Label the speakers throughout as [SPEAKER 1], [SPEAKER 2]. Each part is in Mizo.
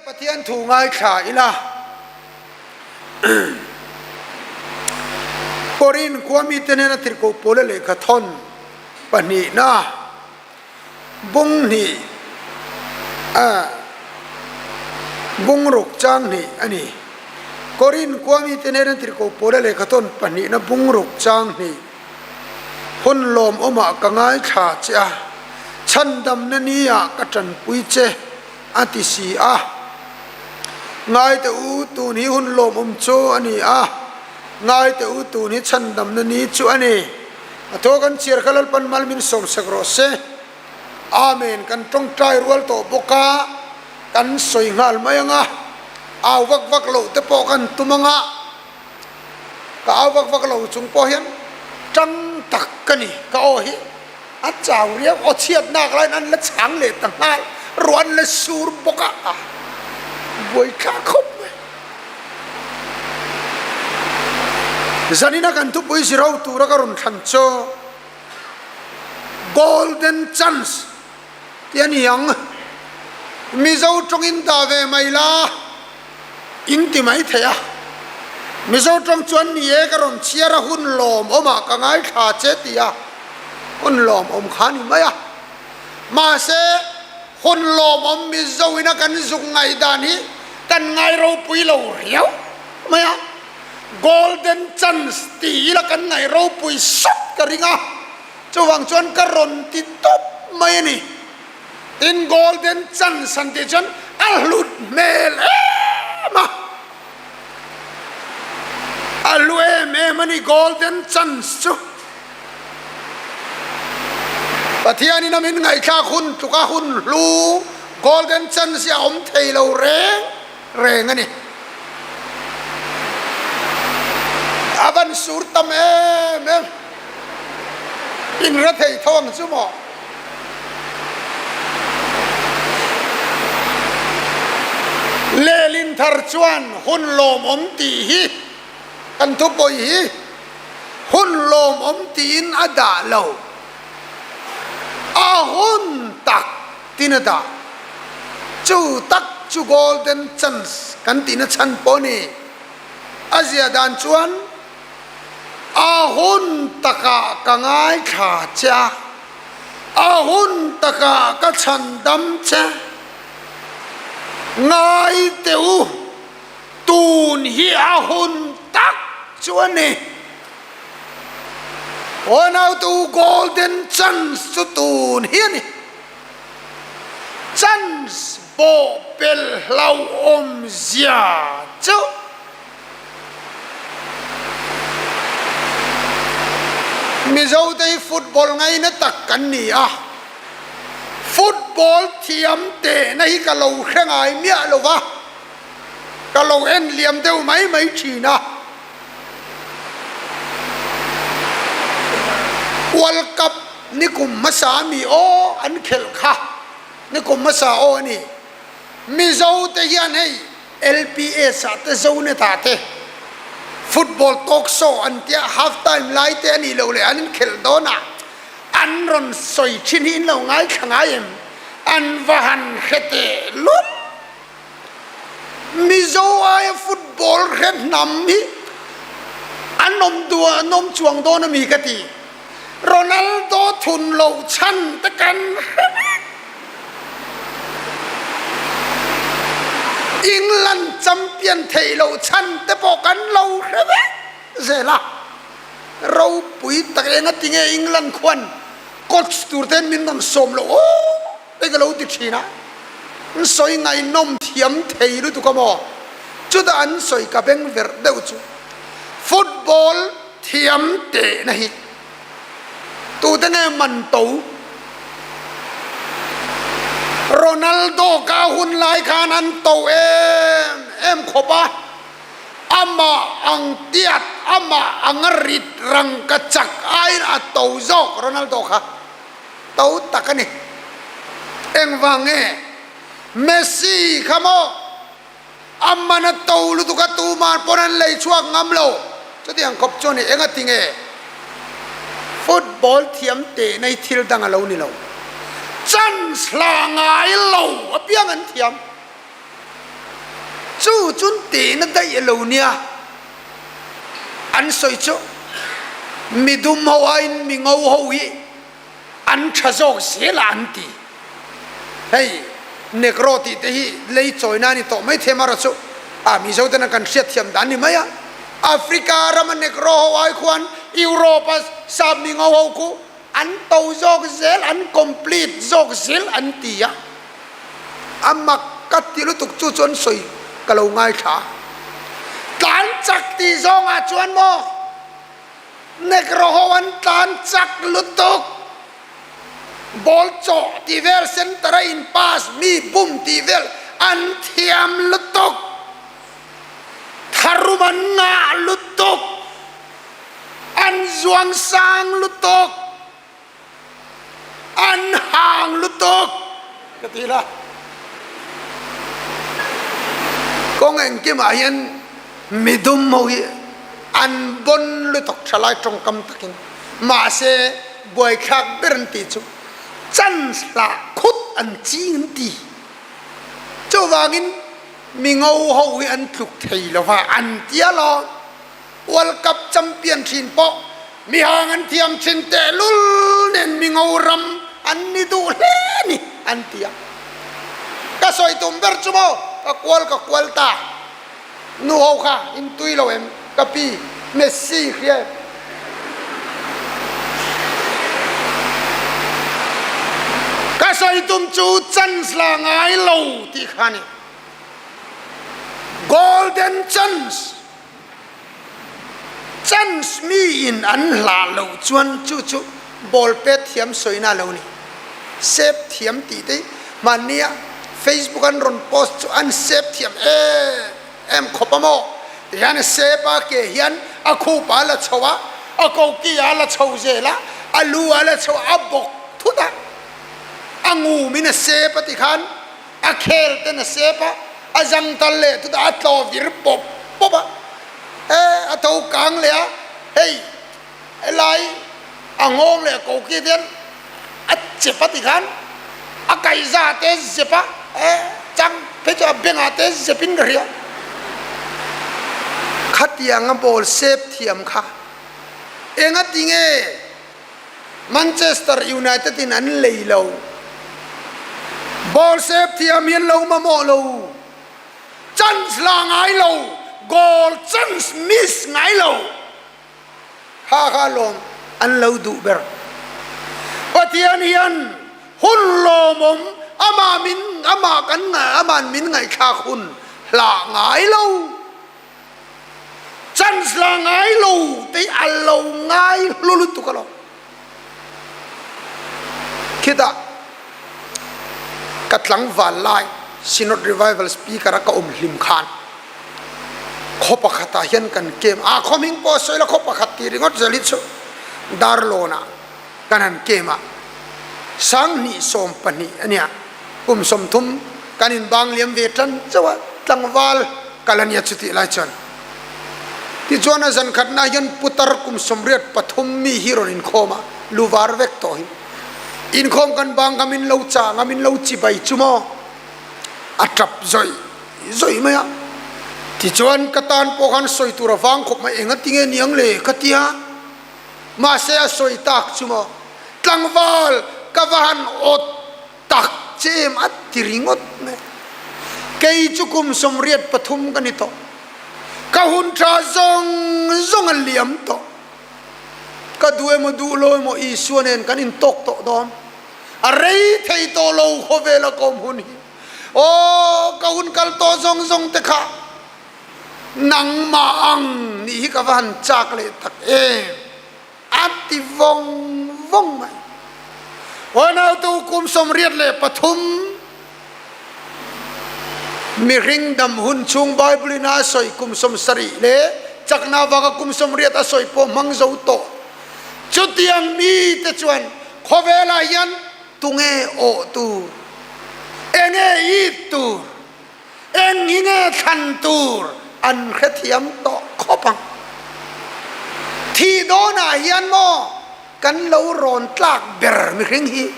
[SPEAKER 1] Pathian thu ngaithla ila. Korin khua mite hnena tirhkoh Paula lehkha thawn pahnihna bung hnih bung ruk chang hnih a ni. Korin khua mite hnena tirhkoh Paula lehkha thawn pahnihna bung ruk chang hnih hun lawmawmah ka ngaithla che a, chhandamna niah ka tanpui che. A ti si a. Ngaite u, tun hi hun lawmawm chu a ni a, ngaite u, tun hi chhandamna ni chu a ni. A thaw kan chhiar kha Lalpan mal min sawmsak rawh se. Amen. Kan tawngtai rual tawh bawk a, kan sawi nghal mai ang a, au vak vak loh te pawh kan tum ang a, ka au vak vak lo chung pawh hian tang tak ka ni, ka aw hi. A chau riau, aw chhiatnak laiin an la chhang leh ta nghal, ruah an la sur bawk a, a buaithlak khawp mai. Zanina kan thupui zirho tura ka rawn thlan chu Golden Chance tih a ni ang. Mizo tawngin dah ve mai la in ti mai thei a. Mizo tawng chuan ni e ka rawn chhiar a hun lawmawmah ka ngaithla che tih a hun lawmawm kha a ni mai a. Mahse hun lawmawm Mizo ina kan zuk ngaihdan hi kan ngai ropui lo riau mai a. Golden chance tih ila kan ngaih ropui sawt ka ring a. Chuvang chuan ka rawn ti tawp mai a ni. Tin, Golden Chance han tih chuan a hlut hmel em a. A hlu em em a ni Golden Chance chu. Pathianin a min ngaihthlak hun tluka hun hlu Golden Chance hi a awm thei lo reng reng a ni. A van sur tam em em. In ra thei tho ang chu maw? Lehlin thar chuan hun lawmawm tih hi kan thupawi hi hun lawmawm tiin a dah lo. A hun tak tin a dah. Chu tak chu golden chance kan tihna chhan pawh a ni. A zia dan chuan a hun takah ka ngaithla che a, a hun takah ka chhan dam che. Ngai teh u, tun hi a hun tak chu a ni. Aw naute u, golden chance chu tun hi a ni. Chance bawhpelh hlauhawm zia chu. Mizote hi football ngaina tak kan ni a, football thiam tehna hi ka lo hre ngai miah lo va, ka lo en liam deuh mai mai thin a. World Cup ni kum hmasa ami aw an khelh kha ni kum hmasa aw a ni. Mizo te hian hei LPS ah te Zonet ah te football talk show an tia half time lai te a nih loh leh an inkhelh dawn ah an rawn sawi thin hi in lo ngaithla ngai em? An va han hre teh lul. Mizo aia football hre hnam hi an awm duh an awm chuang dawn a mi ka ti. Ronaldo thun loh chhan te kan hre vek. England champion theih loh chhan te pawh kan lo hre vek zel a. Ropui tak eng a ti nge England khuan coach tur ten min rawn sawm loh aw. Hei ka lo ti thin a, an sawi ngaihnawm thiam thei lutuk a maw? Chutah an sawi ka beng verh deuh chu football thiam tehna hi tute nge man to? Ronaldo ka hun lai khan an to em em khawp a, amah ang tiat, amah anga rit rangka chak aiin a to zawk Ronaldo kha. To tak a ni. Engvang nge Messi kha maw a man a to lutuk a tuman pawn an lei chhuak ngam lo. Chutiang khawp chuan i enga ti nge football thiam tehna hi thil dang a lo ni lo. Chance hla ngai lo apiang an thiam. Chu chun tehna daih a lo nia. An sawi chu midum ho aiin mi ngo ho hi an tha zawk zel a an ti. Hei Negro tih te hi lei chawina a ni tawh mai thei amarawh chu a Mizo ten kan hriatthiam dan ni mai a. Africa rama Negro ho ai khuan Europe a sap mi ngo ho khu an to zawk zel, an complete zawk zel an ti a. A mak ka ti lutuk chu chuan sawi ka lo ngaithla. Tlan chak tih zawngah chuan maw Negro ho an tlan chak lutuk. Ball chawh tih vel, center a in pass, mi bum tih vel an thiam lutuk. Tharum an ngah lutuk. An zuang sang lutuk. An hang lutuk ka ti la. Kawng engkimah hian midum ho hi an bon lutuk thalai tawngkam takin mahse buaithlak ber an tih chu chance hlah khut an ching an ti. Chuvangin mi ngo ho hi an tluk thei lova an tia lo. World Cup champion thin pawh mihang an thiam thin tehlul nen mingo ram an ni duh hle ni an ti a. Ka sawi tum ber chu maw ka kual ka kual ta. Nu ho kha in tui lo em ka pi Messi hria em? Ka sawi tum chu chance la ngai lo tih kha a ni. Golden chance. Chance mi in an hlah loh chuan chu chu ball pet thiam sawina a lo ni. Save thiam tih te hi hmannia Facebook an rawn post chu an save thiam em em khawp a maw? Tihian a save a ke hian a khup ah a la chho a, a koki ah a la chho zel a, a lu ah a la chho a, a bawk thut a, a ngum in a save a tikhan A khel ten a sep a, a zang tal leh chutah a tlaw vir pawp pawp a, e a tho kang leh a, hei helai a nghawng leh a koki te hian a chep a tikhan a kaihza te zep a, e chang phei chu a bengah te zep in ka hria. Khatianga ball sep thiam kha engati nge? Manchester United in an lei lo. Ball save thiam hi an lo mamawh lo. Chance la ngai lo, goal chance miss ngai lo. Kha kha lawm an lo duh ber. Pathian hian hun lawmawm amah min amah kan aman min ngaihthlak hun hlah ngai lo. Chance la ngai lo te hi a lo ngai hlu lutuk alawm. Khitah ka tlangval lai Synod Revival Speaker a ka awm hlim khan khaw pakhatah hian kan kem a, khaw hming pawh a sawi la khaw pakhat tih ringawt zel hi chu Darlawnah kan han kem a, 2012 a nia, kum 30 kan inbang liam ve tan chauh a, tlangval kal a nia chutih lai chuan. Tichuan a zan khatna hian putar kum 83 mi hi rawn inkhawm a, lu var vek tawh hi. Inkhawm kan bang kha min lo chang a, min lo chibai chu maw? A tap zawih zawih mai a. Tichuan ka tan pawh khan sawi tur a vang khawp mai, engatinge niang le ka ti a. Mahse a sawi tak chu maw, Tlangval ka va han awt tak che em a ti ringawt mai. Kei chu kum 83 ka ni tawh. Ka hun tha zawng zawng a liam tawh. Ka duh emaw duh lo emaw Isua nen kan intawk tawh dawn. A rei thei tawh lo khawvela ka awm hun hi. Aw ka hun kal tawh zawng zawng te kha. Nangmah ang nih hi ka va han chak leh tak em? A ti vawng vawng mai. Hawnautu kum 83 mihring dam hun chhung Bible in a sawi kum 70 leh chakna avanga kum 80 a sawi pawh hmang zo tawh. Chutiang mite chuan khawvelah hian tunge awh tur? Enge it tur? Eng hi nge thlan tur an hrethiam tawh khawp ang. Thih dawnah hian maw kan lo rawn tlak ber mihring hi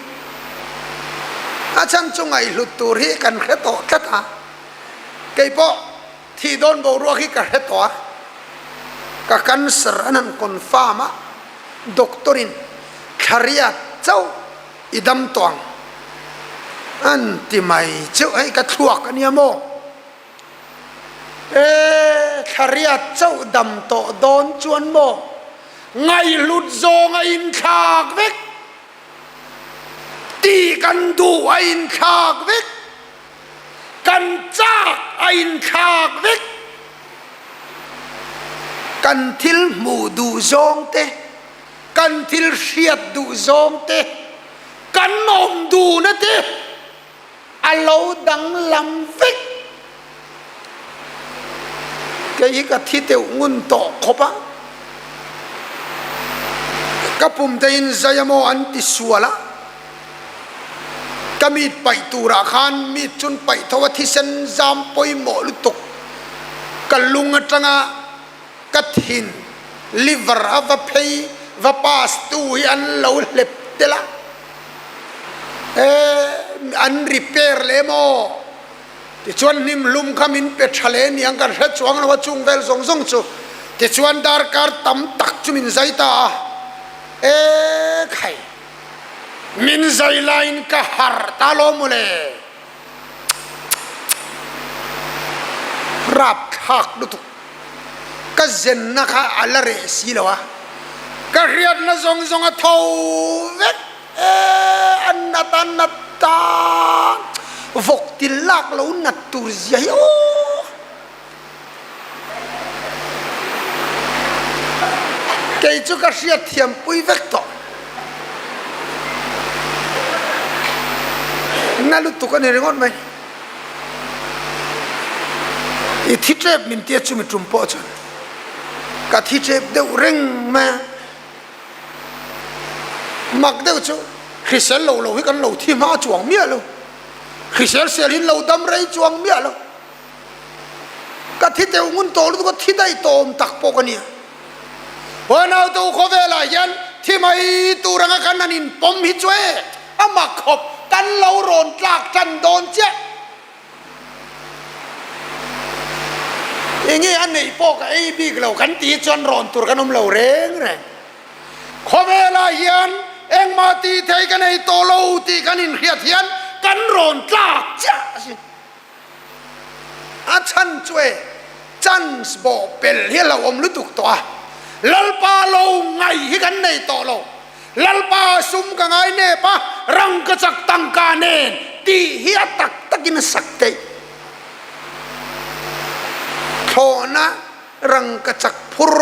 [SPEAKER 1] a chhan chu ngaihhlut tur hi kan hre tawh tlat a. Keipawh. Thih dawn boruak hi ka hre tawh a, ka cancer an han confirm a, doctor in thlariat chauh i dam tawh ang an ti mai chauh, hei ka thluak a nia maw? E thlariat chauh dam tawh dawn chuan maw ngaihhlut zawng a inthlak vek tih kan duh a inthlak vek. Kan chak a inthlak vek. Kan thil hmuh duh zawng te, kan thil hriat duh zawng te, kan awm duhna te a lo danglam vek. Kei hi ka thi deuh ngun tawh khawp a, ka pum te in zai amaw an ti sual a. Ka meat paih turah khan meat chun paih tho a thisen zam pawimawh lutuk. Ka lung atanga ka thin, liver, a va phei va pass tu hi an lo hlep tel a, eh an repair leh emaw tichuan hnim hlum kha min pe tha leh aniang kan hre chuang lo a chung vel zawng zawng chu tichuan darkar tam tak chu min zai ta a, eh khai. Min zai laiin ka harh ta lo mawle. Rapthlak lutuk. Ka zenna kha a la reh si lo a. Ka hriatna zawng zawng a tho vek e, a nat a nat ta. Vawk til lak lo nat tur zia hi aw. Kei chu ka hriat thiam pui vek tawh. Na lutuk a ni ringawt mai. I thi tep min tia chumi tum pawh chuan ka thi tep deuh reng mai a. Mak deuh chu hrisel lo lo hi kan lo thi hma chuang miah lo. Hrisel sel hi an lo dam rei chuang miah lo. Ka thi teuh ngun tawh lutuk a, thi daih tawm tak pawh ka nia. Huanautu khawvelah hian thi mai tur anga kan han inpawm hi chu e, a mak khawp, kan lo rawn tlak tan dawn chiah. Enge a neih pawh ka ei bik lo kan tih hi chuan rawn tur kan awm lo reng reng. Khawvelah hian engmah tih thei ka nei tawh lo tih kan inhriat hian kan rawn tlak chiah asin. A chhan chu e, chance bawh pel hi a lo awm lutuk tawh a, Lalpa lo ngaih hi kan nei tawh lo, Lalpa sum ka ngai nep a, rang ka chak tangka nen tih hi a tak takin a sak theih. Thlawhna rang ka chak phur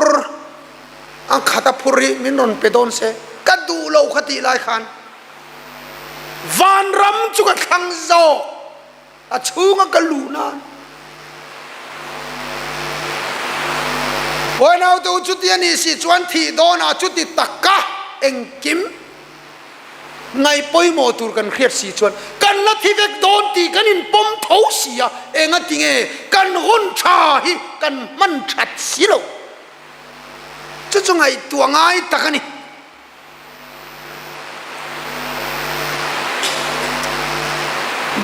[SPEAKER 1] a khat a phur hi min rawn pe dawn se, ka duh lo kha tih lai khan vanram chu ka thlang zawk. A chhunga ka luh nan Huainaute u chuti a nih si chuan thih dawnah chuti taka engkim ngaih pawimawh tur kan hriat si chuan kan la thi vek dawn tih kan inpawm tho si a, engati nge kan hun tha hi kan hman that si lo? Chu chu ngaihtuah ngai tak a ni.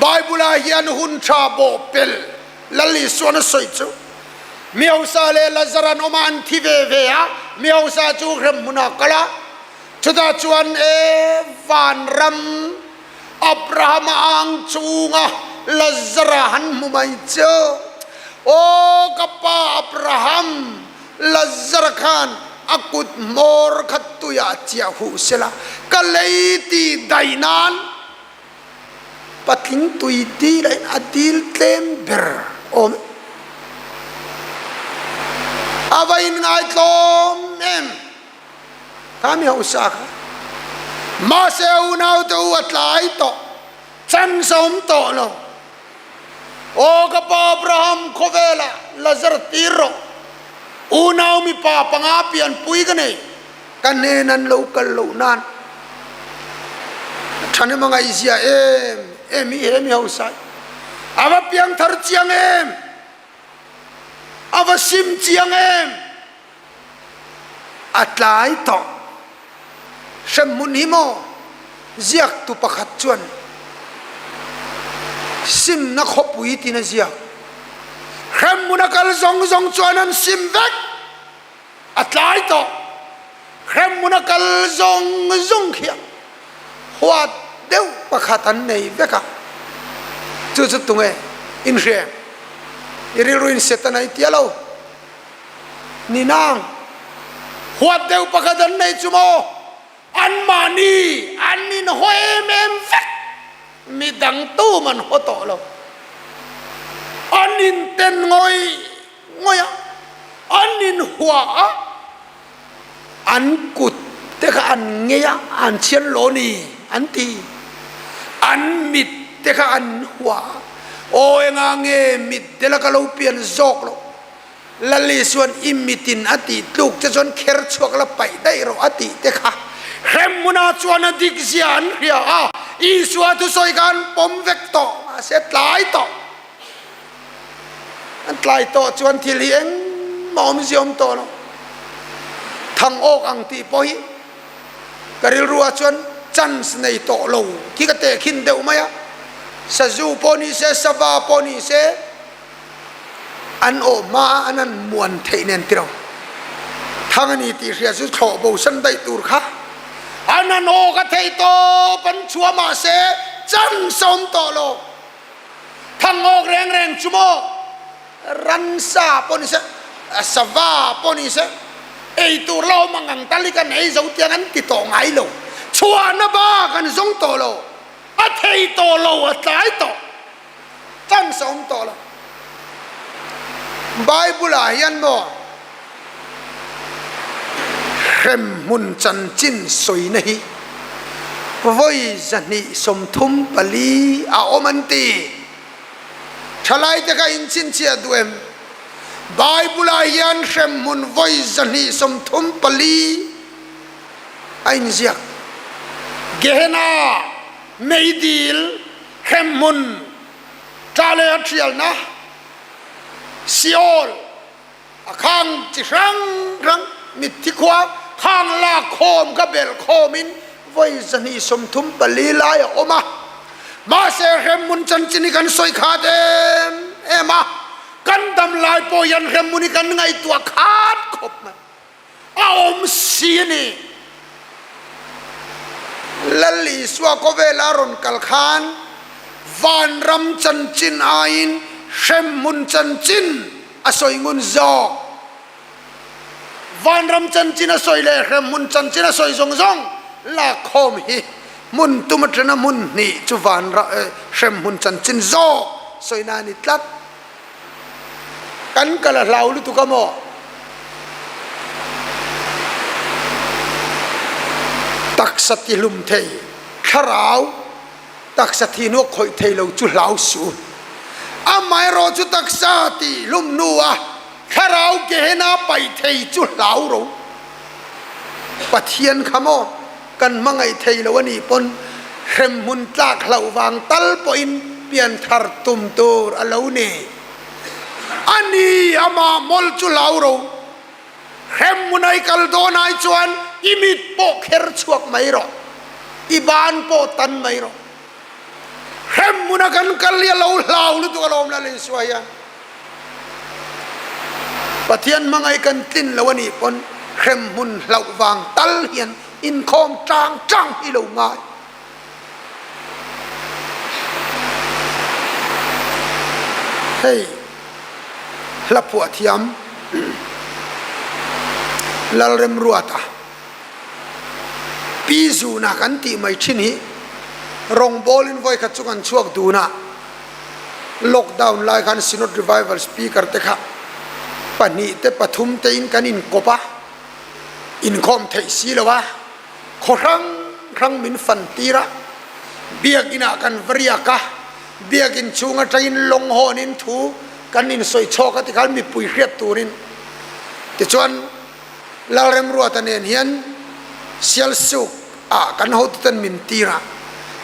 [SPEAKER 1] Bible-ah hian hun tha bawhpelh Lal Isuan a sawi chu, Mi hausa leh Lazar an awm a, an thi ve ve a, mi hausa chu hremhmun ah kal a, chutah chuan e vanram Abrahama ang chunga Lazara han hmu mai chu, Aw ka pa Abraham, Lazara khan a kut hmawr kha tuiah chiah huh sela, ka lei ti daih nan patling tui dil ahin a dil tlem ber awm e. A va inngaitlawm em kha mi hausa kha. Mahse unaute u a tlai tawh, chance a awm tawh lo. Aw ka pa Abraham, khawvelah Lazar tir rawh. Unau mipa panga pianpui ka nei. Ka hnen an lo kal loh nan thanem a ngaihzia em em hi he mi hausa hi a va piangthar chiang em, a va sim chiang em. A tlai tawh. Hremhmun hi maw? Ziaktu pakhat chuan simna khawpui tiin a ziak. Hremhmun a kal zawng zawng chuan an sim vek. A tlai tawh. Hremhmun a kal zawng zawng khian huat deuh pakhat an nei vek a. Chu chu tunge inhriam? I rilru in Setana i tia lo. Ni nang. Huat deuh pakhat an nei chu maw? Anmahni an inhaw em em vek, midang tum an haw tawh lo. An inten ngawih ngawih a, an inhua a, an kut te kha an ngei a, an chhian lo ni an ti. An mit te kha an hua a, aw enga nge mit dela ka lo pian zawk loh. Lali chuan i mitin a tih tluk che chuan kher chhuak la paih daih rawh a tih te kha hremhmunah chuan a dik zia an hria a, Isua thusawi kha an pawm vek tawh mahse tlai tawh an tlai tawh chuan thil hi engmah awmzia awm tawh lo. Thang awk ang tih pawh hi ka rilruah chuan chance nei tawh lo khi ka tehkhin deuh mai a, sazu pawh ni se sava pawh ni se, An awh hma a an an muan theih nen tiro. Thang a ni tih hria chu thlawh bo san daih tur kha. An an aw ka thei tawp an chhuah mahse chance a awm tawh lo. Thang awk reng reng chu maw ransa pawh ni se, sava pawh ni se, ei tur la awm ang ang tal hi kan ei zo tiang an ti tawh ngai lo. Chhuahna bak an zawng tawh lo. A thei tawh lo, a tlai tawh. Chance a awm tawh lo. Bible ah hian maw hremhmun chanchin sawina hi vawi 234 a awm an ti. Thalai te kha in chhinchhiah duh em? Bible ah hian hremhmun vawi 234 a inziak. Gehenna, meidil, Hremhmun ṭa leh a ṭhialna Seol a khang chi hrang hrang mitthi khua khang lak khawm kha belh khawmin vawi 234 lai a awm a. Mahse hremhmun chanchin hi kan sawi khat em em a, kan dam lai pawh hian hremhmun hi kan ngaihtuah khat khawp mai. A awm si a ni. Lal Isua khawvela rawn kal khan vanram chanchin aiin hremhmun chanchin a sawi ngun zawk. Vanram chanchin a sawi leh hremhmun chanchin a sawi zawng zawng lakkhawm hi hmun tum atana hmun hnih chu vanram hremhmun chanchin zawk sawina a ni tlat. Kan kal a hlau lutuk a maw? Taksa tihlum thei thlarau taksa thihnuak khawih thei lo chu hlau suh u. Amaherawh chu taksa tihlum hnua thlarau Gehenna paih thei chu hlau ro. Pathian kha maw kan hmangaih thei lo a nih pawn hremhmun tlak hlauh vang tal pawhin pianthar tum tur a lo ni. A ni, amah mawlh chu hlau ro. Hremhmun a i kal dawn ai chuan i mit pawh kher chhuak mai rawh, i ban pawh tan mai rawh. Hremhmun a kan kal hi a lo hlau lutuk alawm Lal Isua hian. Pathian hmangaih kan tlin lo a nih pawn hremhmun hlauh vang tal hian inkhawm tang tang hi lo ngai. Hei hla phuah thiam Lalremruata Pi Zuna kan tih mai thin hi rawngbawlin vawikhat chu kan chhuak dun a. Lockdown lai khan Synod Revival Speaker te kha pahnih te pathum te in kan inkawp a, inkhawm theih si lo a, khaw hrang hrang min fan tir a, biakin ah kan va riak a, biakin chhung atangin lawng hawnin thu kan insawi chhawk a tikhan mipui hriat turin tichuan Lalremruata nen hian Sialsuk ah kan hotuten min tir a,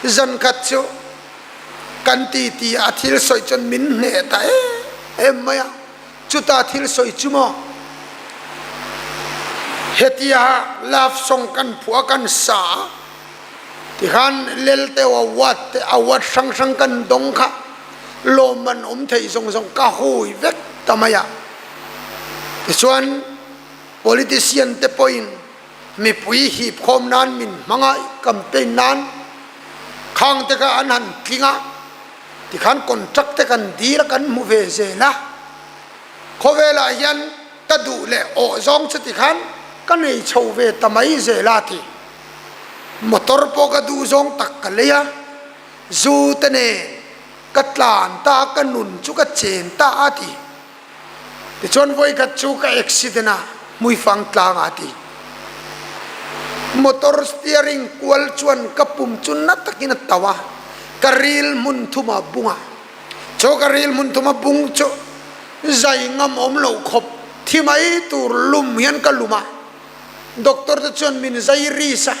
[SPEAKER 1] zan khat chu Kan ti ti a thil sawi chuan min hneh ta em em mai a, chuta thil sawi chu maw hetia love song kan phuah a kan sa a tikhan Lelteu award te award hrang hrang kan dawng kha lawmman awm theih zawng zawng ka hawi vek ta. ta mai a. Tichuan, politician te pawhin mipui hip khawm nan min hmang a, campaign nan khang te kha an han tling a, tikhan contract te kan dil a, kan hmu ve zel a. Khawvelah hian ka duh leh awh zawng chu tikhan ka nei chho ve ta mai zel a ti. Motor pawh ka duh zawng tak ka lei a, zu te nen ka tlan ta a, ka nun chu ka chen ta a ti. Tichuan vawikhat chu ka accident a, hmuifang tlang a ti. Motor steering kual chuan ka pum chu na takin a tauh a, ka ril hmun thum a bung a. Chu ka ril hmun thum a bung chu zai ngam awm loh khawp thi mai tur lum hian ka lum a. Doctor te chuan min zai ris a,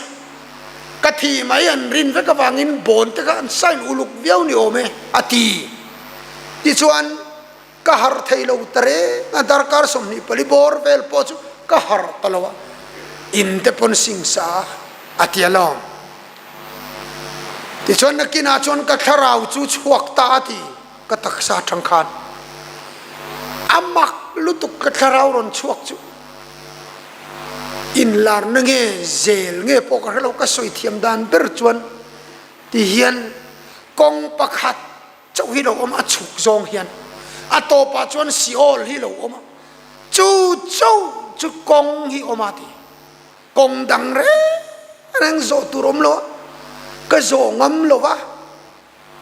[SPEAKER 1] ka thi mai an rin vek avangin bawn te kha an sign uluk viau ni awm e a ti. Tichuan ka harh thei lo ta reng a, darkar 24 bawr vel pawh chu ka harh ta lo a, in te pawn sing sa a a ti alawm. Tichuan nakinah chuan ka thlarau chu chhuak ta a ti, ka taksa atang khan a mak lutuk ka thlarau rawn chhuak chu. Inlarna nge zel nge pawh ka hre lo, ka sawi thiam dan ber chuan ti hian kawng pakhat chauh hi lo awm a, chhuk zawng hian a tawpah chuan Seol hi lo awm a, chu chauh chu kawng hi awm a ti. Kawng dang reng reng zawh tur awm lo a, ka zawh ngam lo va.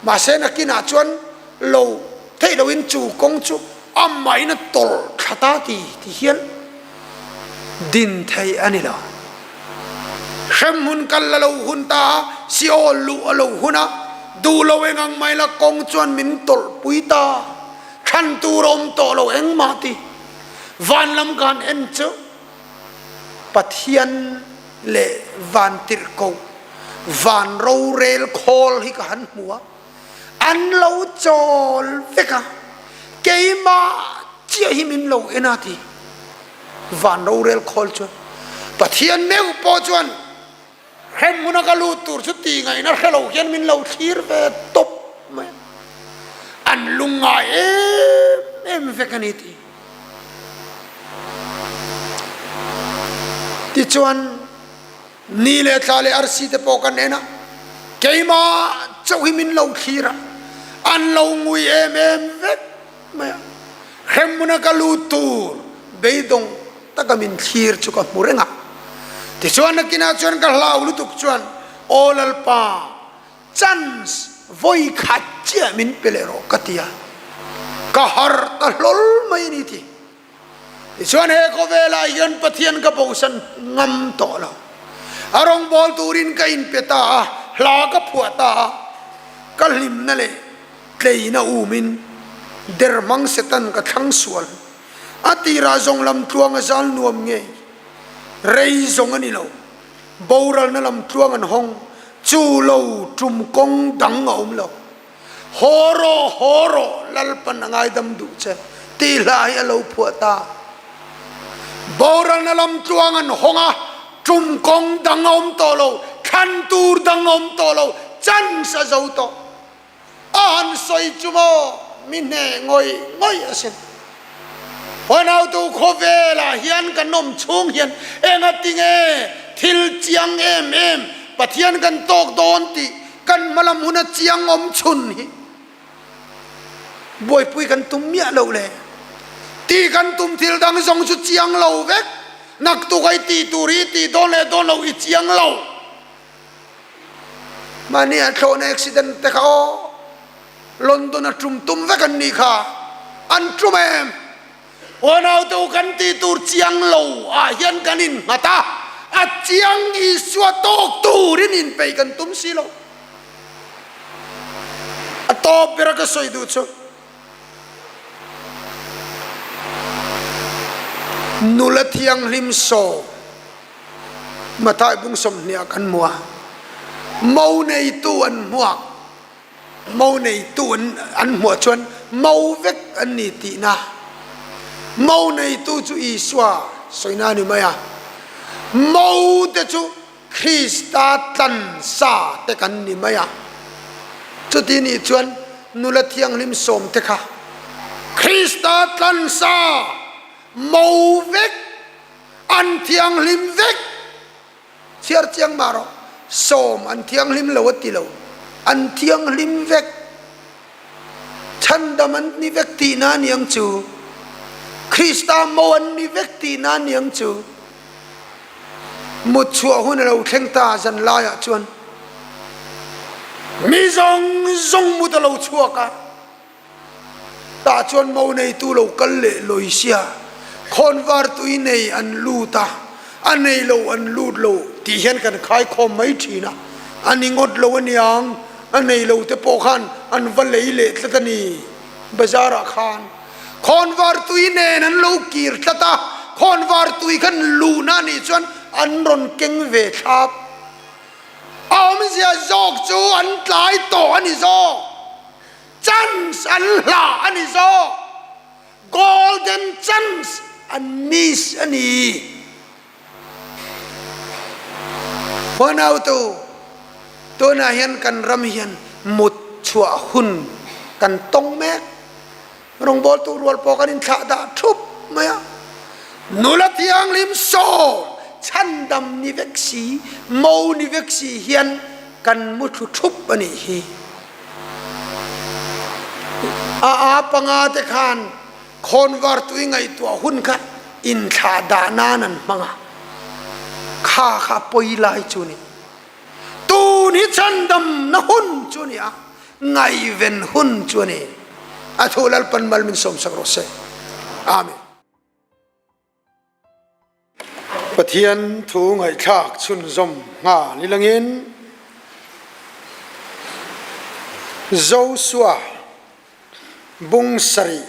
[SPEAKER 1] Mahse nakinah chuan lo theih loin chu kawng chu amahin a tawlh thla ta ti ti hian din thei a ni lo. Hremhmun kal a lo hun ta a, Seol luh a lo hun a, duh lo eng ang mai la kawng chuan min tawlh pui ta, thlan tur a awm tawh lo engmah ti. Van lam ka han en chu Pathian leh vantirhkoh van rorel khawl hi ka han hmu a, an lo chawl vek a, keimah chiah hi min lo en a ti. Van rorel khawl chuan Pathian meuh pawh chuan hremhmuna ka lut tur chu tih ngaihna hre lo hian min lo thlir ve tawp mai a, an lungngai em em vek a ni ti. Tichuan Ni leh thla leh arsi te pawh kan en a, keimah chauh hi min lo thlir a, an lo ngui em em vek mai a. Hremhmuna ka lut tur beidawng taka min thlir chu ka hmu reng a. Tichuan nakinah chuan ka hlau lutuk chuan, Aw Lalpa, chance vawi khat chiah min pe leh rawh ka ti a, ka harh ta hlawl mai a ni ti. Tichuan he khawvelah hian Pathian ka bosan ngam tawh lo. A rawngbâwl turin ka inpe ta a, hla ka phuah ta a, ka hlimna leh tleina umin der hmang Satan ka thlang sual. A tirah zawng lam tluang a zal nuam ngei, rei zawng a ni lo. Boralna lam tluang an hawng, chu lo tum kawng dang a awm lo. Haw rawh, haw rawh, Lalpan a ngaidam duh che, tih hla hi a lo phuah ta. Boralna lam tluang an hawng a, tum kawng dang a awm tawh lo, thlan tur dang a awm tawh lo, chance a zo tawh. A han sawi chu maw, mi hneh ngawih ngawih asin. Huanautu khawvelah hian kan awm chhung hian engatinge thil chiang em em Pathian kan tawk dawn tih kan hmalam huna chiang awm chhun hi buaipui kan tum miah loh le. Tih kan tum thil dang zawng chu chiang lo vek, naktuk a i tih tur hi i tih dawn leh dawn loh i chiang lo. Mahni ah thlawhna accident te kha aw London a tum tum vek an nih kha an tum em? Unau te u kan tih tur chiang lo ah hian kan innghat a, a chiang Isua tawk turin inpeih kan tum si lo. A tawp ber a ka sawi duh chu nula thianghlim sawm Mathai bung 20 ah kan hmu a, mo neitu an hmuak, mo neitu an an hmuah chuan mo vek an ni tihna. Mo neitu chu Isua sawina a ni mai a, mo te chu Krista tlan sa te kan ni mai a. Chuti nih chuan nula thianghlim sawm te kha. Krista tlansa mo vek, an thianghlim vek. Chhiar chiang mah rawh, sawm an thianghlim lo a ti lo, an thianghlim vek. Chhandam an ni vek tihna a niang chu. Krista mo an ni vek tihna a niang chu. Mut chhuah hun a lo thleng ta zan laiah chuan mi zawng zawng mut a lo chhuak a. Tah chuan mo neitu lo kal leh lawi sia, khawnvar tui nei an lut a, a nei lo an lut lo tih hian kan khaikhawm mai thin a, a ni ngawt lo aniang, a nei lo te pawh khan an va lei leh tlat a ni, bazar ah khan khawnvar tui nen an lo kir tlat a, khawnvar tui khan luhna a nih chuan an rawn keng ve thlap, a awmzia zawk chu an tlai tawh a ni zawk. Chance an hlah a ni zawk. Golden chance an miss a ni. Huanautu, tunah hian kan ram hian mut chhuah hun kan tawng mek. Rawngbawltu rual pawh kan inthlah dah thup mai a. Nula thianghlim sawm chhandam ni vek si, mo ni vek si hian kan muthlu thup a nih hi. A a panga te khan khawnvar tui ngaihtuah hun kha inthlah dah nan an hmang a, kha kha pawi lai chu ni. Tun hi chhandamna hun chu a ni a, ngaihven hun chu a ni. A thu Lalpan mal min sawmsak rawh se. Amen. Pathian thu ngaihthlak chhunzawm nghal ilangin Josua bung sarih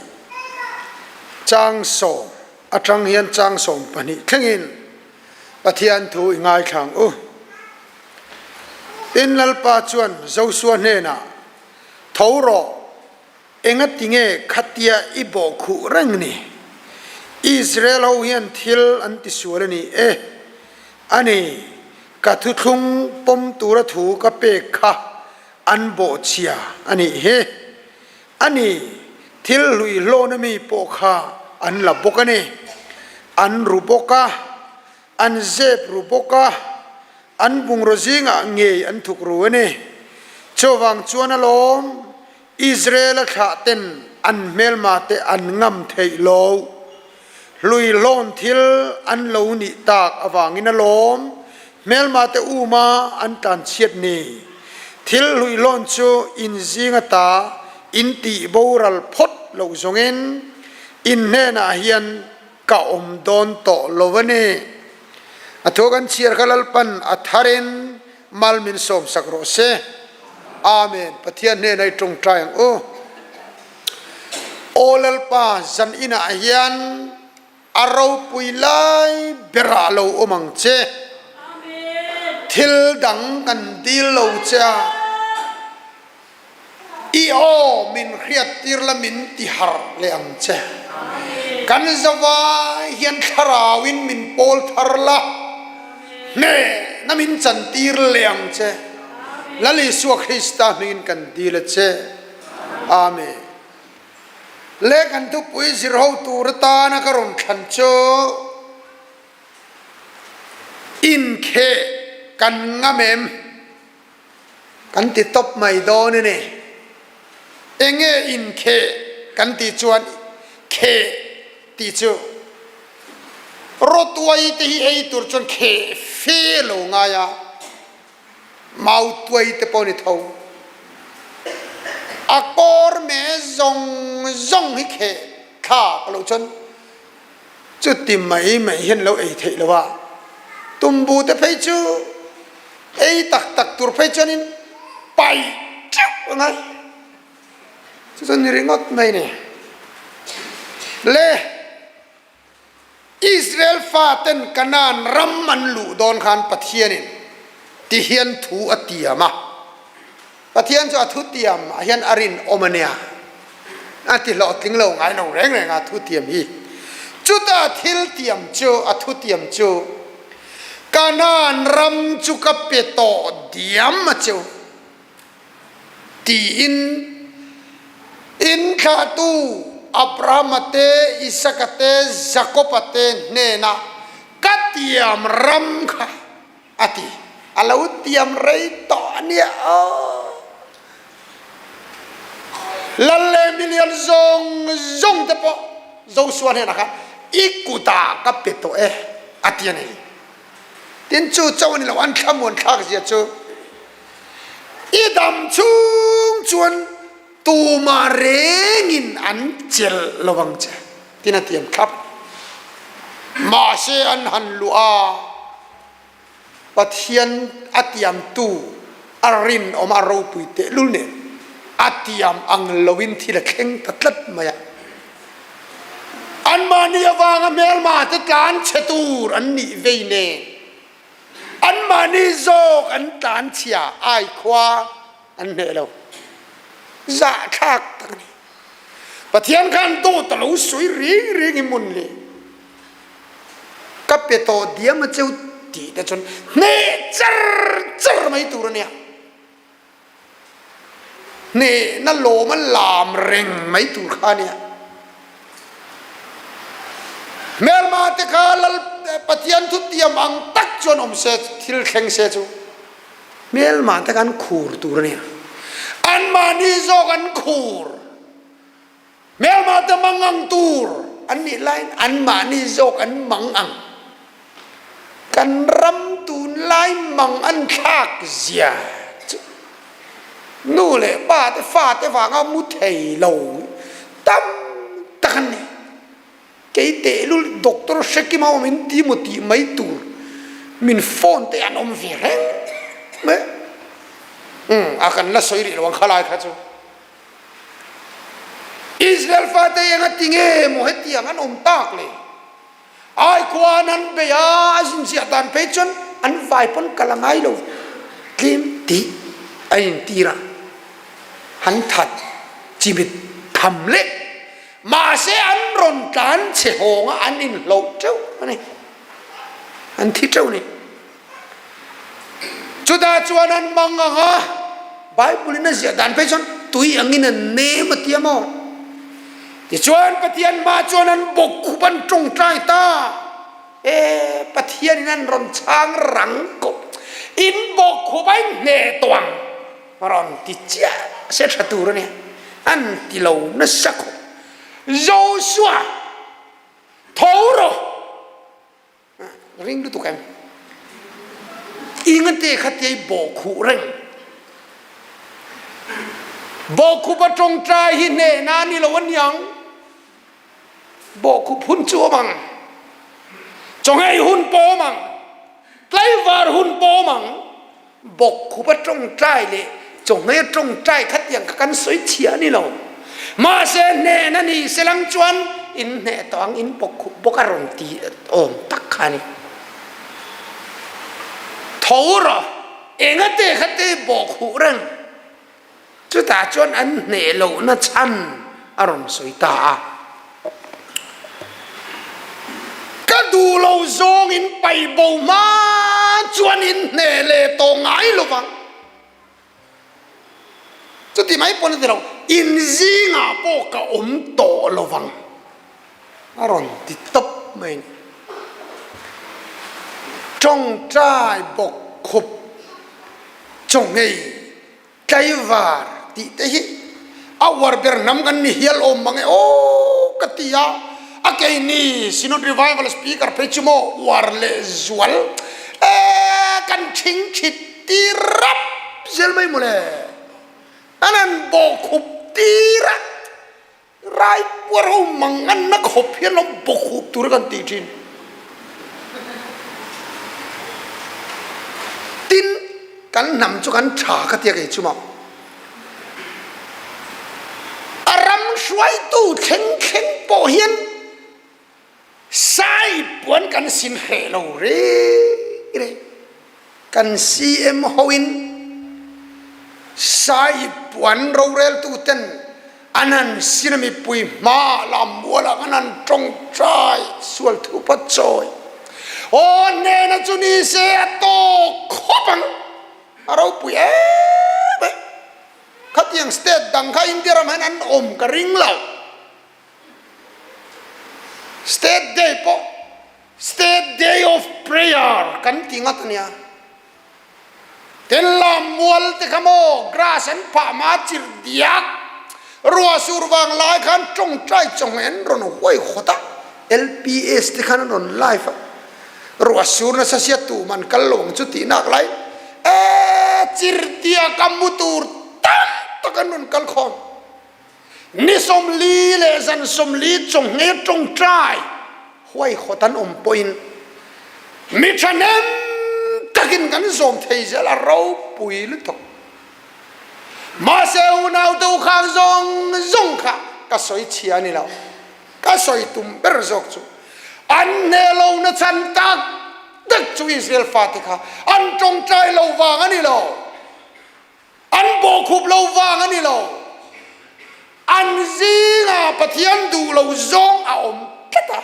[SPEAKER 1] chang sawm atang hian chang 12 thlengin Pathian thu i ngaithla ang u. Tin Lalpa chuan Josua hnenah, Tho rawh, Engati nge khatia i bawhkhuh reng ni? Israel ho hian thil an tisual a ni e. A ni, ka thuthlung pawm tura thu ka pek kha an bawhchhia a nih hi. A ni, thil hlui hlawna mi pawh kha an la bawk a ni. An ru bawk a, an zep ru bawk a, an bungraw zingah ngei an thuk ru a ni. Chuvang chuan alawm, Israel-a thlahten an hmelmate an ngam theih lo. Hluihlawn thil an lo nih tak avangin alawm hmelmate uma an tlanchhiat ni. Thil hluihlawn chu in zing ata in tih boral phawt loh zawngin in hnenah hian ka awm dawn tawh lo a ni. A thu kan chhiar kha Lalpan a tharin mal min sawmsak rawh se. Amen. Pathian hnena i tawngtai ang u. Aw Lalpa, zan inah hian a ropui lai berah lo awm ang che. Thil dang kan dil lo che a. I aw min hriattir la min ti harh leh ang che. Kan zavai hian thlarauin min pawl thar la, hnehna min chantir leh ang che. Lal Isua Krista hmingin kan dil a che. Amen. Le kan thupui zir ho tur atana ka rawn thlan chu inkheh kan ngam em? Kan ti tawp mai dawn a ni. Enge inkheh kan tih chuan kheh tih chu rawtuai te hi ei tur chuan kheh fe lo ngai a, mautuai te pawh a ni tho. A kawr me zawng zawng hi kheh thlak loh chuan Chuti mai mai hian lo ei theih lo a, tumbu te phei chu ei tak tak tur phei chuanin paih teuh a ngai. Chu chu ni ringawt mai ni. Le Israel faten Kanaan ram an luh dawn khan Pathianin ti hian thu a tiam a. Pathian chu a thutiam ah hian a rinawm a nia, a ti hlawhtling lo ngai lo reng reng a thutiam hi. Chuta thil tiam chu, a thutiam chu, Kanaan ram chu ka pe tawh diam a cheu, tiin in thlahtu. Abrahama te, Isaka te, Jakoba te hnenah ka tiam ram kha a ti. A lo tiam rei tawh a nia aw. Lal leh milian zawng zawng te pawh Joshua hnenah khan i kutah ka pe tawh e a ti a ni. Tin chu chauh a ni lo, an thlamuan thlak zia chu i dam chhung chuan tumah rengin an chelh lo ang che tin a tiam thlap. Mahse an han luh a. Pathian a tiamtu a rinawm a ropui tehlul nen a tiam ang loin thil a thleng ta tlat mai a. Anmahni avanga hmelma te tlan chhe tur an nih vei nen anmahni zawk an tlan chhia ai khua an hneh lo. Zahthlak tak a ni. Pathian khan dawt a lo sawi reng reng i mun le. Ka pe tawh diam a cheu tih te chuan hneh char char mai tur a nia. Hnehna lawm a lam reng mai tur kha a nia. Hmelma te kha Lal Pathian thutiam ang tak chuan awm se, thil thleng se chu hmelma te kha an khur tur a nia. Anmahni zawk an khur. Hmelmate mangang tur an nih laiin anmahni zawk an mang ang. Kan ram tunlai mang an thlak zia chu nu leh pa te fate vanga mu thei lo tam tak an ni. Kei tehlul doctor hrekima awm in ti maw tih mai tur min phone te an awm ve reng mai. Umm a kan la sawi rih lo ang khalai kha chu. Israel fate enga ti nge maw hetiang an awm tak le? Ai khua an han bei a, a zinziah dan phei chuan an vai pawn kal a ngai lo tlem tih a intir a, han that chimit tham leh mahse an rawn tlan chhe hawng a, an inhloh teuh a ni, an thi teuh a ni. Chutah chuan an mang ang a, Bible in a ziah dan phei chuan tui angin an nem a ti a maw? Tichuan Pathian hma chuan an bawk khup an tawngtai ta. E, Pathian in an rawn chhang rang kawp. In bawk khup a in hneh tawh ang rawn ti chiah se tha tur a nia. An ti lo nasa khawp. Joshua, tho rawh! Ring lutuk em? Ingate kha tia i bawh khuh reng. Bawhkhup a tawngtai hi hnehna a ni lo a niang. Bawhkhup hun chu awm ang. Chawngei hun pawh awm ang. Tlaivar hun pawh awm ang. Bawkkhup a tawngtai leh chawhmeh a tawngtai khatiang kha kan sawi chhia a ni lo. Mahse hnen a nih selang chuan in hneh tawh ang in bawkkhup bawk a rawn ti awm tak kha a ni. Tho rawh, engate kha te bawkkhuh reng. Chutah chuan an hneh lohna chhan a rawn sawi ta a. Ka duh lo zawng in paih bo hma chuan in hneh leh tawh ngai lo vang. Chuti mai pawn a ti lo, in zingah pawh ka awm tawh lo vang a rawn ti tawp mai a ni. Tawngtai bawk khup chawnghei Tlaivar tih te hi a uar ber hnam kan ni hial awm mang e aw ka ti a, a keini Synod Revival Speaker phei chu maw uar leh zual e kan thing thit tir rap zel mai mawle, an han bawhkhup tir a. Rai puar ho manganna khawp hian lo bawk hup tur a kan tih thin. Tin, kan hnam chu kan tha ka tia kei chu maw. A ram hruaitu thleng thleng pawh hian Sai puan kan sin hreh lo reng reng. Kan CM hoin sai puan roreltu ten an han sin a mipui hma lam mualah an han tawngtai sual thupa chawi. Aw hnena chu ni se a tawk khawp ang. A ropui em em. Khatiang state dang kha India ram hian an awm ka ring lo. State Day pawh State Day of Prayer kan ti ngat a nia. Tenlam mual te kha maw grass an phah hma chirh diak ruah sur vang lai khan tawngtai chawhmeh an rawn huai khawt a, LPS te khan an rawn live a, ruah sur nasa sia tum an kal lo ang chu tih nak lai e chirh diak a mu tur tam tak an rawn kal khawm. Ni 40 leh zan 40 chawhmeh tawngtai huaihawt an awm pawhin mi thahnem takin kan zawm thei zel a ropui lutuk. Mahse unau deuh khang zawng zawng kha ka sawi chhia a ni lo. Ka sawi tum ber zawk chu an hneh lo na chhan tak tak chu Israel fate kha an tawngtai lo vang a ni lo. An bawhkhup lo vang a ni lo. An zingah Pathian duh lo zawng a awm tlat a.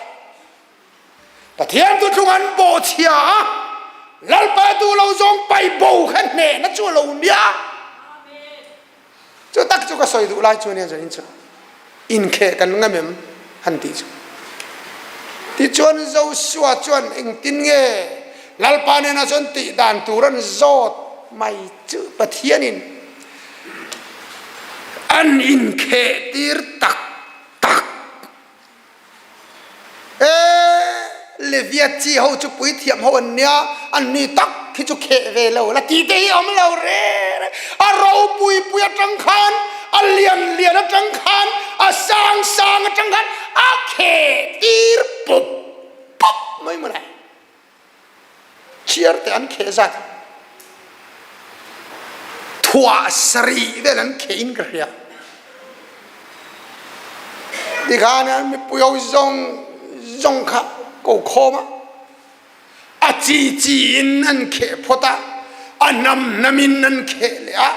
[SPEAKER 1] Pathian thuthlung an bawhchhia a, Lalpa duh lo zawng pai bo kha hnehna chu a lo nia. Chu tak chu ka sawi duh lai chu ania zanin chu. Inkheh kan ngam em? han tih chu. Tichuan Joshua chuan engtin nge Lalpa nena chuan tih dan tur an zawt mai chu Pathianin an inkheh tir tak tak. E, Levia chi ho chu puithiam ho an nia, an ni tak hi chu kheh ve lo la ti te hi awm lo re re. A ropui pui atang khan, a lian lian atang khan, a sang sang atang khan a kheh tir pup pup mai mawle. Chhiar te an kheh zat thuah sarih vel an kheh in ka hria. Tikhan an mipui ho zawng zawng kha ko khawm a, a chi chi in an kheh phawt a, a hnam hnam in an kheh leh a.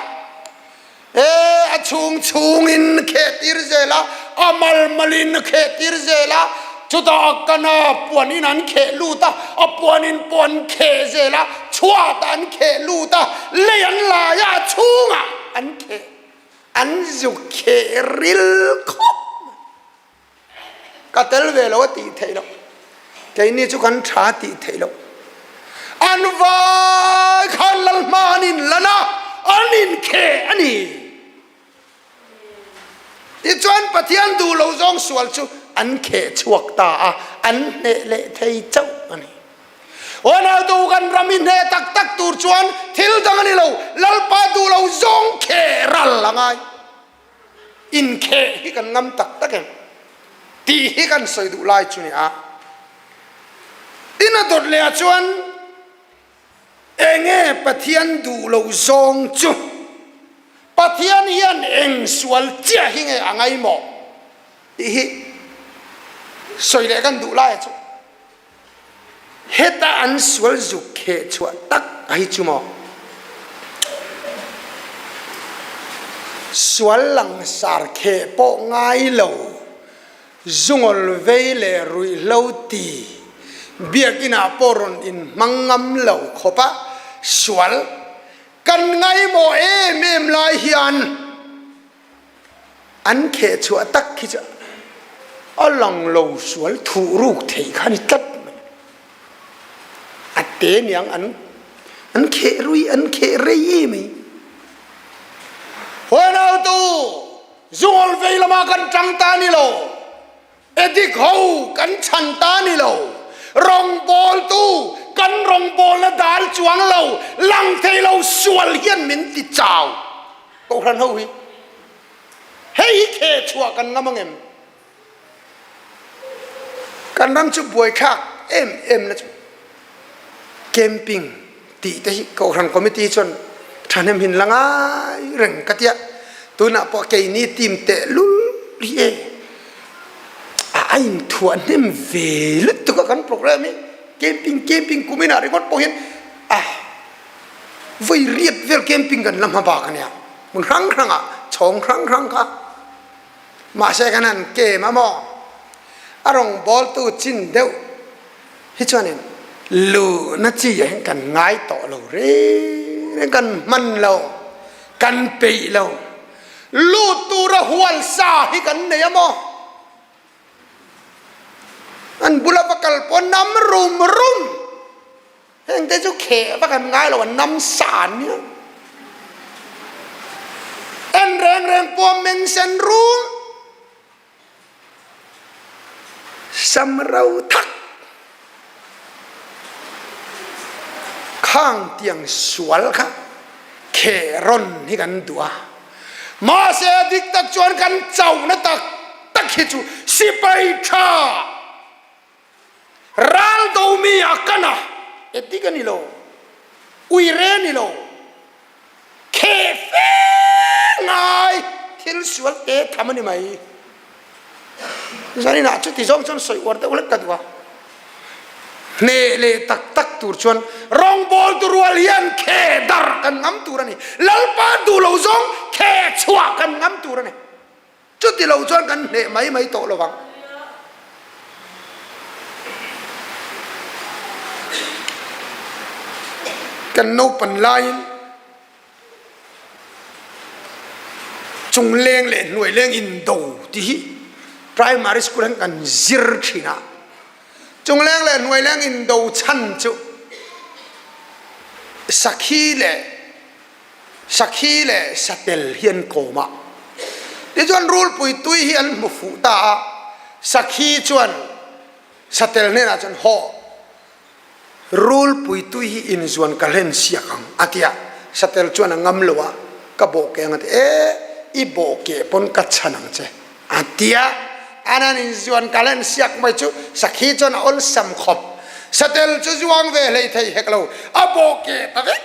[SPEAKER 1] E, a chhung chhungin kheh tir zel a, a mal malin kheh tir zel a, chutah a kana puanin an kheh lut a, a puanin pawh an kheh zel a, chhuatah an kheh lut a, lei an lai a, a chhungah an kheh, an zuk kheh ril khawp mai. Ka tel ve lo a tih theih loh. Keini chu kan tha tih theih loh. An vai khan lal hma an inlan a, an inkheh a ni. Tichuan Pathian duh lo zawng sual chu an kheh chhuak ta a, an hneh leh thei chauh a ni. Ronaldo kan ram i hneh tak tak tur chuan thil dang a ni lo, Lalpa duh lo zawng kheh ral a ngai. Inkheh hi kan ngam tak tak em tih hi kan sawi duh lai chu ni a. Tin a dawt leh ah chuan enge Pathian duh lo zawng chu Pathian hian eng sual chiah hi nge a ngaimawh tih hi sawi leh kan duh lai chu. Heta an sual zuk kheh chhuah tak a hi chu maw? Sual langsar kheh pawh ngai lo, zungawl vei leh ruihhlo ti, biakinn ah pawh rawn inhmang ngam lo khawp a sual kan ngaimawh em em lai hian, An kheh chhuah tak khi chu a lang lo sual thuh ruk theih kha a ni tlat mai. A te niang an an kheh rui an kheh rei em mai. Huanautu zungawl vei lama kan tang ta ni lo. Edik ho kan chhan ta ni lo. Rawngbawltu kan rawngbawlna dal chuang lo, lang thei lo sual hian min ti chau. Kohhran ho hi hei hi kheh chhuah kan ngam ang em? Kan ram chu buaithlak em em na chu camping tih te hi Kohhran Committee chuan thahnem hin la ngai reng ka tia. Tunah pawh keini team tehlul hi e a inthuah hnem ve lutuk a kan program hi camping camping kuminah ringawt pawh hian a vawi riat vel camping kan la hma bak a nia hmun hrang hrangah chhawng hrang hrang kha mahse kan han kem a maw a rawngbawltu chin deuh hi chuanin luhna chi ah hian kan ngai tawh lo reng reng kan hman lo kan peih lo lut tura hual sa hi kan nei a maw? An bula va kal pawh nam rum rum. Heng te chu kheh vak an ngai lo, an nam sa an nia. En reng reng pawh meng sen rum. Sam ro thak. Khang tiang sual kha kheh rawn hi kan duh a. Mahse dik tak chuan kan chauhna tak tak hi chu sipai tha ral do mi a kan a, edik a ni lo, uire a ni lo, kheh fe ngai thil sual te tham a ni mai. Zaninah chuti zawng chuan sawi uar deuh hlek ka duh a. Hneh leh tak tak tur chuan rawngbawltu rual hian kheh dar kan ngam tur a ni. Lalpa duh lo zawng kheh chhuah kan ngam tur a ni. Chuti lo chuan kan hneh mai mai tawh lo vang. Kan naupan laiin Chungleng leh hnuaileng indo tih hi primary school ah kan zir thin a. Chungleng leh hnuaileng indo chhan chu sakhi leh sakhi leh satel hi an kawm a. Tichuan rulpui tui hi an hmu fuh ta a, sakhi chuan satel hnenah chuan hawh Rulpui tui hi inzuan ka hlen siak ang, a ti a. Satel chuan a ngam lo a, Ka bawhkeh ang a ti. E, i bawhkeh pawn ka chhan ang che, a ti a. An han inzuan ka hlen siak mai chu sakhi chuan a awlsam khawp. Satel chu zuang ve hlei thei hek lo, a bawhkeh ta vek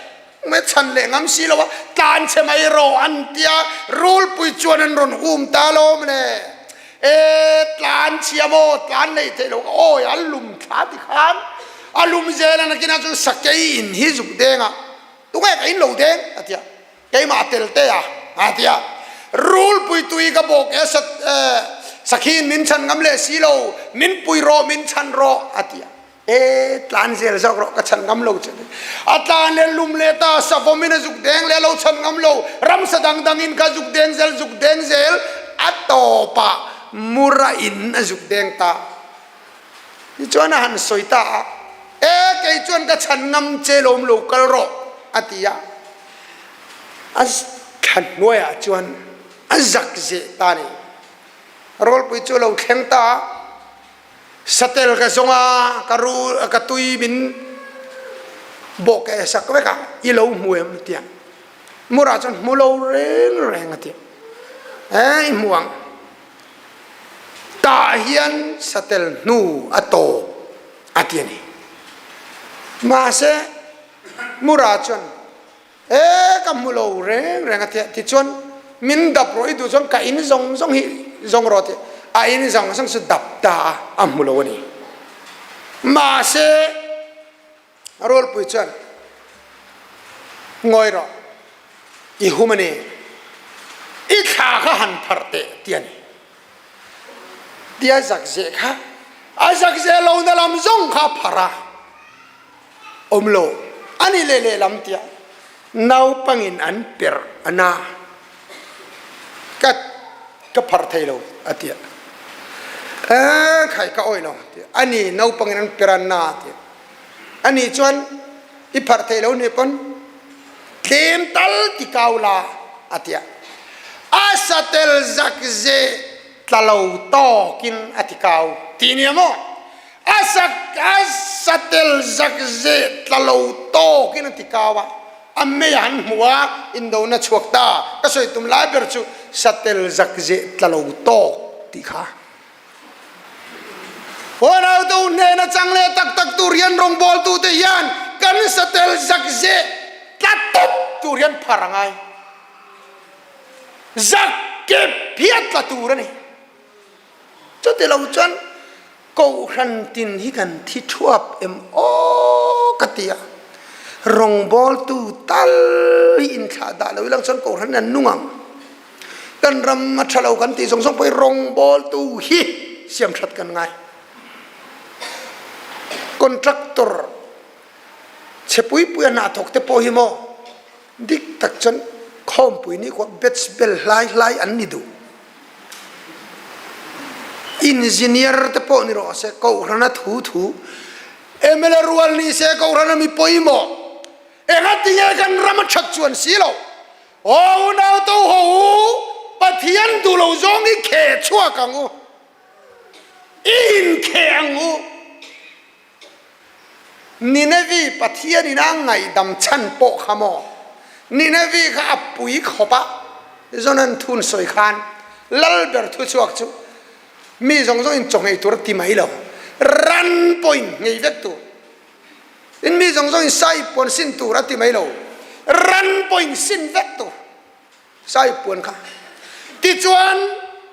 [SPEAKER 1] mai, chhan leh ngam si lo a, tlan chhe mai rawh an ti a. Rulpui chuan an rawn um ta alawm le. E tlan chhia maw tlan nei theih lo awi a lum thla ti khan a lum zel a nakinah chuan sakei in hi zuk deng a tunge ka in lo deng a tia keimah tel te a a tia rulpui tui ka bawk e sat sakhi in min chhan ngam leh si lo min pui rawh min chhan rawh a tia E tlan zel zawk rawh ka chhan ngam lo che a tlan leh lum leh ta savawm in a zuk deng leh lo chhan ngam lo ramsa dang dang in ka zuk deng zel zuk deng zel a tawpah mura in a zuk deng ta tichuan a han sawi ta a e kei chuan ka chhan ngam che lawm lo kal rawh a ti a a thlan hnuaiah chuan a zak zeh ta ni rawlpui chu a lo thleng ta a. Satel ka zawng a, ka ru ka tui min bawh keh sak vek a, i lo hmu em a ti a. Murah chuan hmu lo reng reng a ti a. E i hmu ang. Tah hian satel hnu a tawp a ti a ni. Mahse Murah chuan E ka hmu lo reng reng a tia tichuan min dap rawh i duh chuan ka in zawng zawng hi zawng rawh tih a in zawng zawng chu dap ta a a hmu lo a ni. Mahse Rawlpui chuan ngawi rawh i hum a ni i thla kha han pharh teh ti a ni. Tia zakzeh kha a zakzeh lohna lam zawng kha a pharh a. Awm lo, a ni leh lehlam tiah naupangin an perh a na. Ka ka pharh thei lo a ti a. Ee khai ka awih lo a ti a. A ni naupangin an perh a na a ti a. A ni chuan i pharh thei lo nih pawn tlem tal ti kau la a ti a. A satel zak ze tla lo tawkin a ti kau ti nia maw? A sak a satel zak zeh tla lo tawkin a ti kau a, a mei a han hmu a, indona chhuak ta. Ka sawi tum lai ber chu satel zak zeh tla lo tawk tih kha. Huanautu hnena chang leh tak tak tur hian rawngbawltute hian kan satel zak zeh tla tawp tur hian phar a ngai. Zak kep hi a tla tur a ni. Chuti lo chuan Kohhran tin hi kan thi thuap em aw ka ti a, rawngbawltu tal hi inthlah dah lo ilang chuan Kohhran hi an nung ang. Kan ram a tha lo kan tih zawng zawng pawh hi rawngbawltu hi siam that kan ngai. Contractor chhe pui pui a hna thawk te pawh hi maw dik tak chuan khawmpui ni khuah batch bel hlai hlai an ni duh. Engineer te pawh ni rawh se, Kohhrana thu thu, mla rual ni se Kohhrana mi pawimawh, engatinge kan ram a that chuan si lo. Aw unau to ho u, Pathian duh lo zawng i kheh chhuak ang u, i inkheh ang u. Ninevi Pathianin a ngaihdam chhan pawh kha maw? Ninevi kha a pui khawp a, Jonan thun sawi khan lal ber thuchhuak chu mi zawng zawngin chaw nghei tur a ti mai lo, ran pawhin nghei vek tur, tin mi zawng zawngin sai puan sin tur a ti mai lo, ran pawhin sin vek tur. Sai puan kha. Tichuan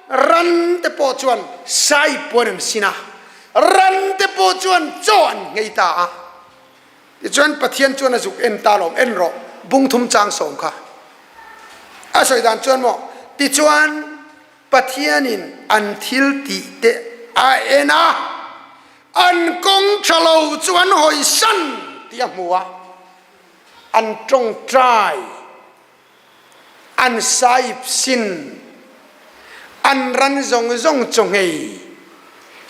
[SPEAKER 1] ran te pawh chuan sai puan an sin a, ran te pawh chuan chaw an nghei ta a. Tichuan Pathian chuan a zuk en ta lawm, en rawh, bungthum chang sawm kha. A sawi dan chuan maw, tichuan Pathianin an thil tih te a en a, an kawng tha lo chu an hawisan tih a hmu a, an tawngtai. An saip sin, an ran zawng zawng chaw nghei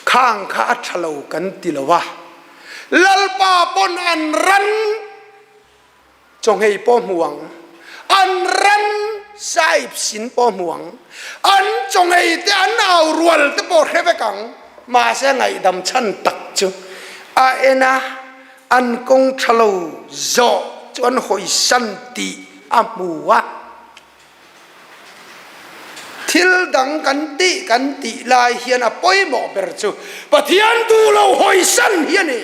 [SPEAKER 1] khang kha a tha lo kan ti lo a, Lalpa pawn an ran chaw nghei pawh hmu ang, an ran saip sin pawh hmu ang, an chaw nghei te an au rual te pawh hre vek ang, mahse ngaihdam chhan tak chu a en a. An kawng ṭha lo zawh chu an hawisan tih a hmu a. Thil dang kan tih kan tih lai hian a pawimawh ber chu Pathian duh lo hawisan hi a ni.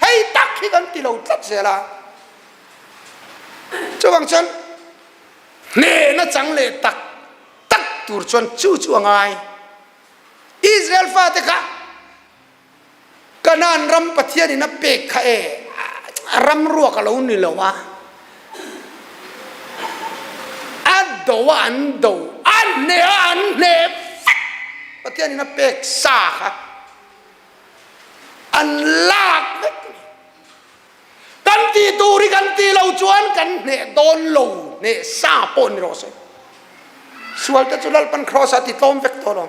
[SPEAKER 1] Hei tak hi kan ti lo tlat zel a. Chuvang chuan hnehna chang leh tak tak tur chuan chu chu a ngai. Israel fate kha Kanaan ram Pathianin a pek kha e, a ram ruak a lo ni lo a, a do a an do, a hne a an hne vek, Pathianin a pek sa kha an lak vek a ni. Kan tih tur hi kan tih lo chuan kan hneh dawn lo, hneh sa pawh ni rawh se. Sual te chu Lalpan Kraws ah ti tlawm vek tawh lo.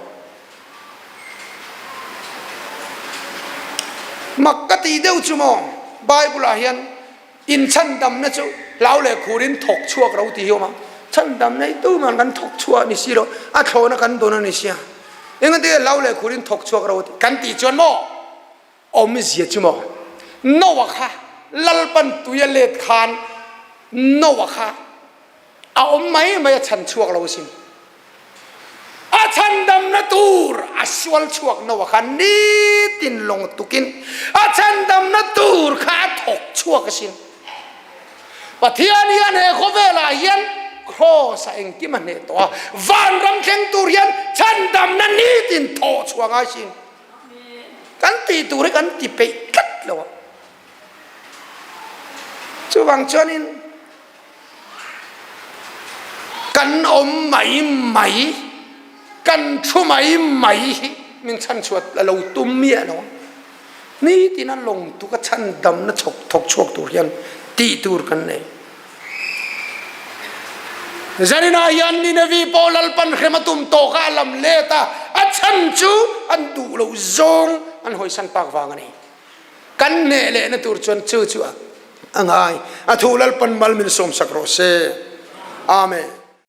[SPEAKER 1] Mak ka tih deuh chu maw, Bible ah hian in chhandamna chu hlau leh khur in thawk chhuak ro tih hi awm a, chhandamna hi tuman kan thawk chhuah a ni si lo, a thlawhna kan dawn a ni sia. Engati hlau leh khur in thawk chhuak ro kan tih chuan maw, Awmzia chu maw? Noah kha Lalpan tui a let khan Noah kha a awm mai mai a chhan chhuak lo asin. A chhandamna tur a sual chhuak Noah kha nitin lawng tukin a chhandamna tur kha a thawk chhuak asin. Pathian hian he khawvelah hian Kraws a engkim a hneh tawh a, vanram thleng tur hian chhandamna nitin thawh chhuah ngai sin. Kan tih tur hi kan ti peih tlat lo a. Chuvang chuanin kan awm mai mai, kan thu mai mai hi min chhanchhuat a lo tum miah lo a. Nitin a lawng tuk a chhandamna chhawk thawk chhuak tur hian tih tur kan nei. Zaninah hian Ninevi pawh Lalpan hrem a tum tawk a, a lam let a, a chhan chu an duh loh zawng an hawisan tak vang a ni. Kan hneh lehna tur chuan chu chu a ngai. A thu Lalpan mal min sawmsak rawh se. Amen.